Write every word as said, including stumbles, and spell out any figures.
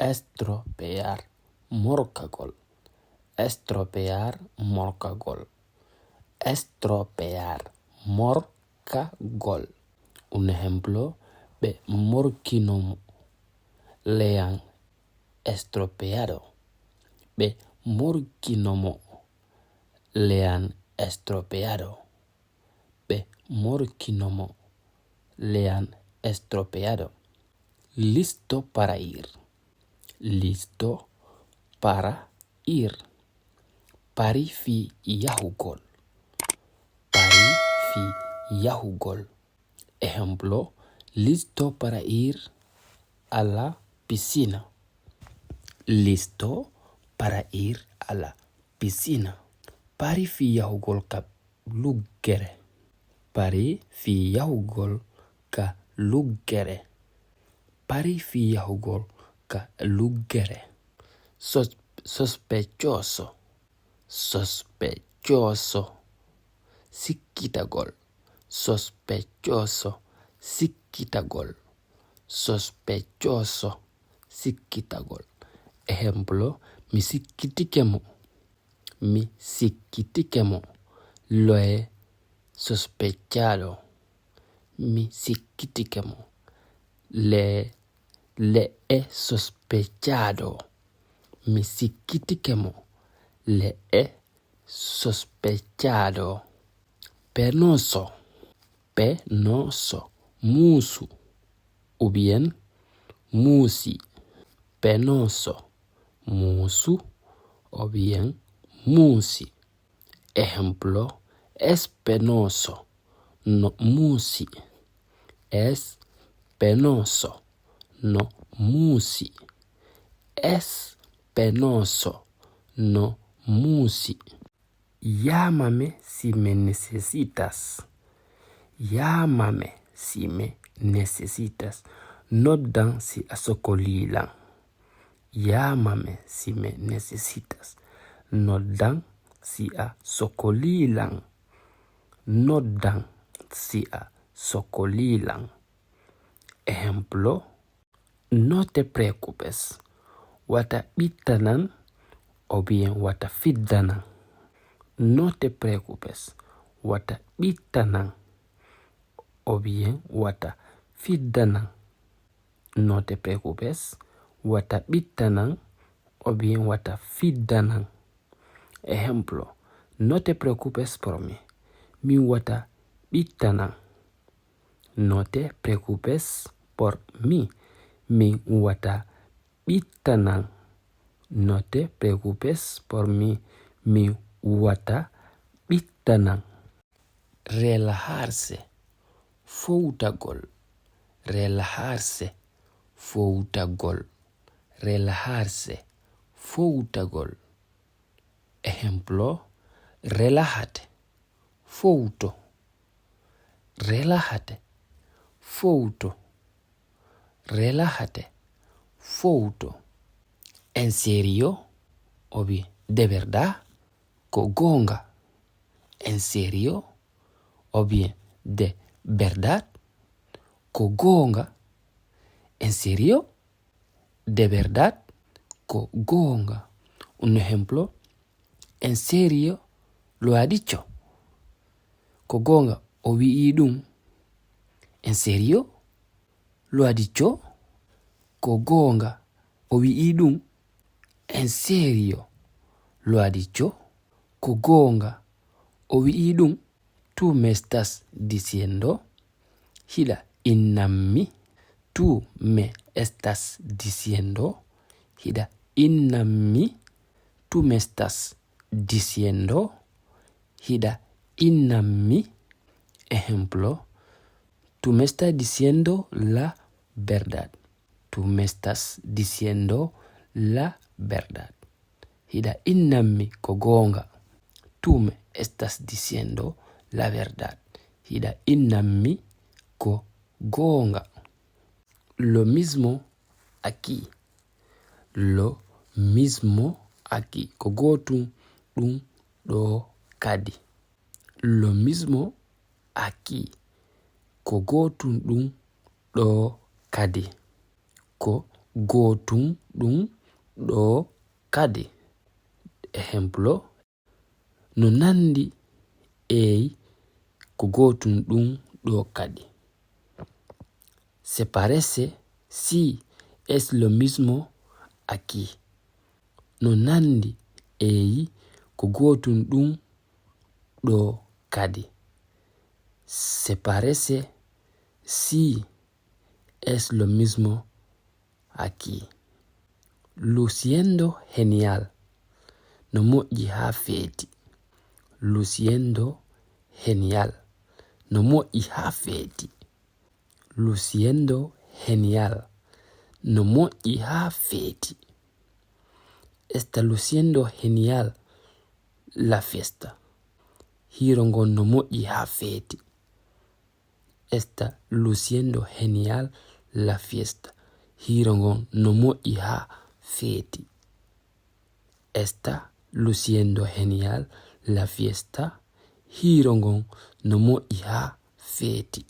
Estropear, morkagol. Estropear, morkagol. Estropear, morkagol. Un ejemplo, ɓe morkino mo. Le han estropeado. Ɓe morkino mo. Le han estropeado. Ɓe morkino mo. Le han estropeado. Listo para ir. Listo para ir. Pari fi yahugol. Pari fi yahugol. Ejemplo, listo para ir a la piscina. Listo para ir a la piscina. Pari fi yahugol ka luggere. Pari fi yahugol ka luggere. Pari fi yahugol ka luggere. Sos-, sospechoso. Sospechoso. Sikkitagol. Sospechoso. Sikkitagol. Sospechoso. Sikkitagol. Ejemplo, mi sikkitike mo. Mi sikkitike mo. Lo he sospechado. Mi sikkitike mo. Le, le he sospechado. Mi sikkitike mo. Le he sospechado. Penoso. Penoso. Muusu. Ou bien muusi. Penoso. Muusu. Ou bien muusi. Ejemplo, es penoso. No muusi. Es penoso. No muusi. Es penoso. No muusi. Llámame si me necesitas. Llámame si me necesitas. Noddan si a sokolii lan. Llámame si me necesitas. Noddan si a sokolii lan. Noddan si a sokolii lan. Ejemplo, no te preocupes. Wata ɓittanan, ou bien wata fiddanan. No te preocupes. Wata ɓittanan, ou bien wata fiddanan. No te preocupes. Wata ɓittanan, ou bien wata fiddanan. Ejemplo, no te preocupes por mí. Mi wata ɓittanan. No te preocupes por mí. Mi wata ɓittanan. No te preocupes por mí. Mi wata ɓittanan. Relajarse. Fowtagol. Relajarse. Fowtagol. Relajarse. Fowtagol. Ejemplo, relájate. Fowto. Relájate. Fowto. Relájate. Fowto. En serio? Ou bien de verdad? Ko goonga? En serio? Ou bien de verdad? Ko goonga? En serio? De verdad? Ko goonga. Un ejemplo, en serio lo ha dicho? Ko goonga o wi'ii ɗum? En serio lo ha dicho? Ko goonga o wi'ii ɗum? En serio lo ha dicho? Ko goonga o wi'ii ɗum? Tú me estás diciendo, hiɗa innammi. Tú me estás diciendo, hiɗa innammi. Tú me estás diciendo, hiɗa innammi. Ejemplo, tú me estás diciendo la verdad. Tú me estás diciendo la verdad. Hiɗa innammi ko goonga. Tú me estás diciendo la verdad. Hiɗa innammi ko goonga. Lo mismo aquí. Lo mismo aquí. Ko gootum ɗum ɗo kadi. Lo mismo aquí. Ko gootum ɗum ɗo kadi. Ko gootum ɗum ɗo kadi. Ehemplo, no nandi eyi ko gootum ɗum ɗo kadi. Se parece si es lo mismo aquí. No nandi eyi ko gootum ɗum ɗo kadi. Se parece si es lo mismo aquí. Luciendo genial. No moƴƴi haa feeti. Luciendo genial. No moƴƴi haa feeti. Luciendo genial. No moƴƴi haa feeti. Está luciendo genial la fiesta. Hiiro ngon no moƴƴi haa feeti. Está luciendo genial la fiesta. Hiiro ngon no moƴƴi haa feeti. Está luciendo genial la fiesta. Hiiro ngon no moƴƴi haa feeti.